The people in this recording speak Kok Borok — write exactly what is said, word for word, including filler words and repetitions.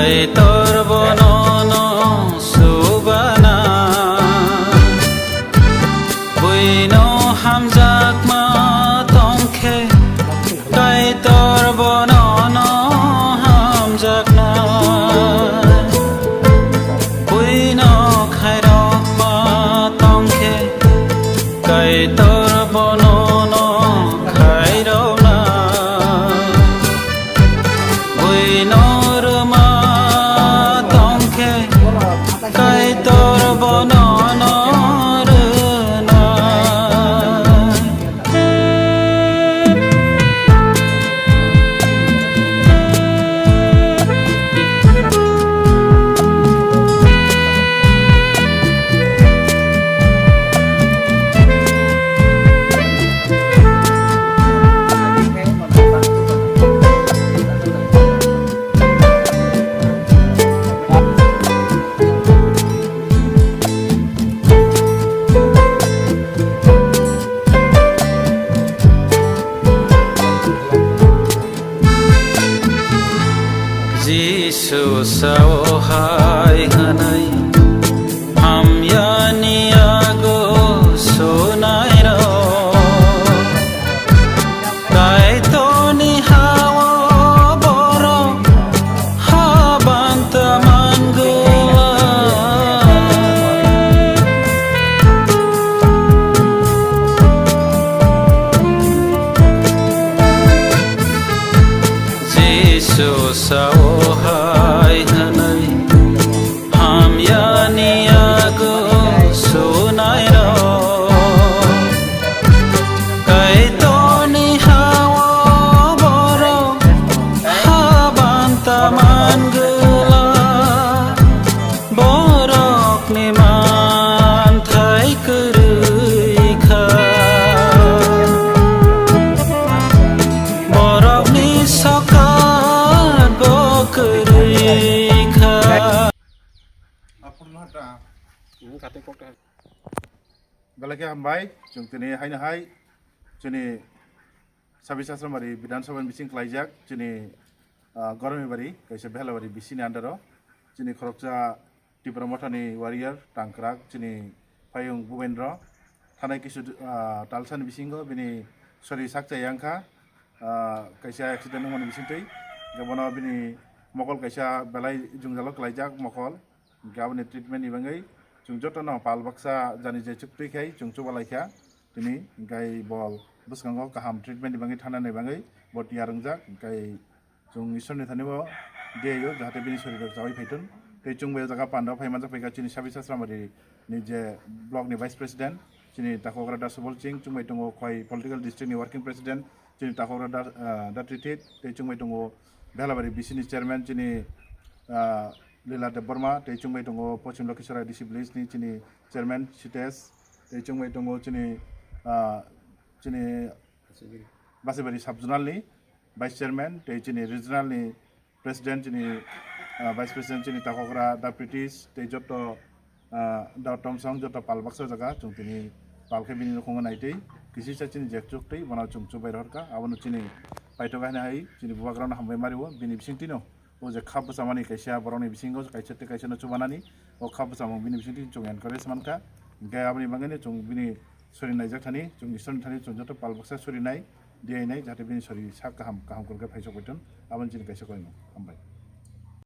Kaitor bono no subana, buino hamjakma tongkhe, Kaitor bono no hamjakna, buino khairokma tongkhe, Kaitor bono no khairokna. Buino rwma tongkhe, Kaitor bono no rwna. Jisu sao hai hwnwi, hamyani yago sunairok. Kaitorni hao borok habanta mangwlak. Jisu sao hai hwnwi, hamyani yago sunairok. Kaitorni hao borok habanta mangwlak. Borokni manthai kwrwi kha, borokni sokat bo kwrwi kha. Belai khe hambai, chwng tini haino hai chini Sabis Asramari Bidhan Sabha ni bising klaijak chini, ah, Goromibari kaisa Behlabari B C ni under o chini khoroksa Tipra Mothani warrior tangkrak chini Payung Bubendra thanai kisu, ah, talsani bisingo bini sori sakchai wngkha, ah, kaisa accident wngmani bisingtwi. Bono bini mokol kaisa belai jwngjalo klaijak mokol. Hingke aboni treatment ni bagwi chwng jotono pal baksa jani je chwk twi khai chwng chubalai kha tini, hingke bo bwskango kaham treatment ni bagwi thanani bagwi bo tiyar wngjak, hingke chwng Ishwrni thani bo diyaio jahate bini sori rok chaui phaithun. Tei chwng bai o jaga panda phai manjak phaikha chini Sabis Asramari ni je block ni vice president chini Takhokra Da Subol Singh, chwng bai tongo Khwai political district ni working president chini Takhokra Da, ah, Da Trithit, tei chwng bai tongo Behlabari B C ni chairman chini, ah, Lila Debbarma, tei chwng bai tongo Pochim Lokhisarai D C village ni chini chairman Sitesh, tei chwng bai tongo chini, ah, chini Basibari sub zonal ni vice chairman, tei chini regional ni president, chini, ah, vice president chini Takhokra Da Pritish, tei joto, ah, Da Tomsong, joto pal baksa jaga chwng tini pal khe bini nukhungo naitwi kisisa chini jek chuk twi bono chwng chubai rohorkha. Abono chini paithok haino hai chini bubagrano hambai mario, bini bisingtwino o je kha bwchamani kaisa borokni bisingo kaisa tei kaisa no chubanani, o kha bwchamung bini bisingtwi chwng encourage mankha. Hingke aboni bagwino chwng bini sori naijak thani, chwng Ishwrni thani chwng joto pal baksa sori nai, diyainai, jahate bini sori sak kaham, kaham kwrwngkhe phaisok baithun, aboni chini kaisa koimung. Hambai.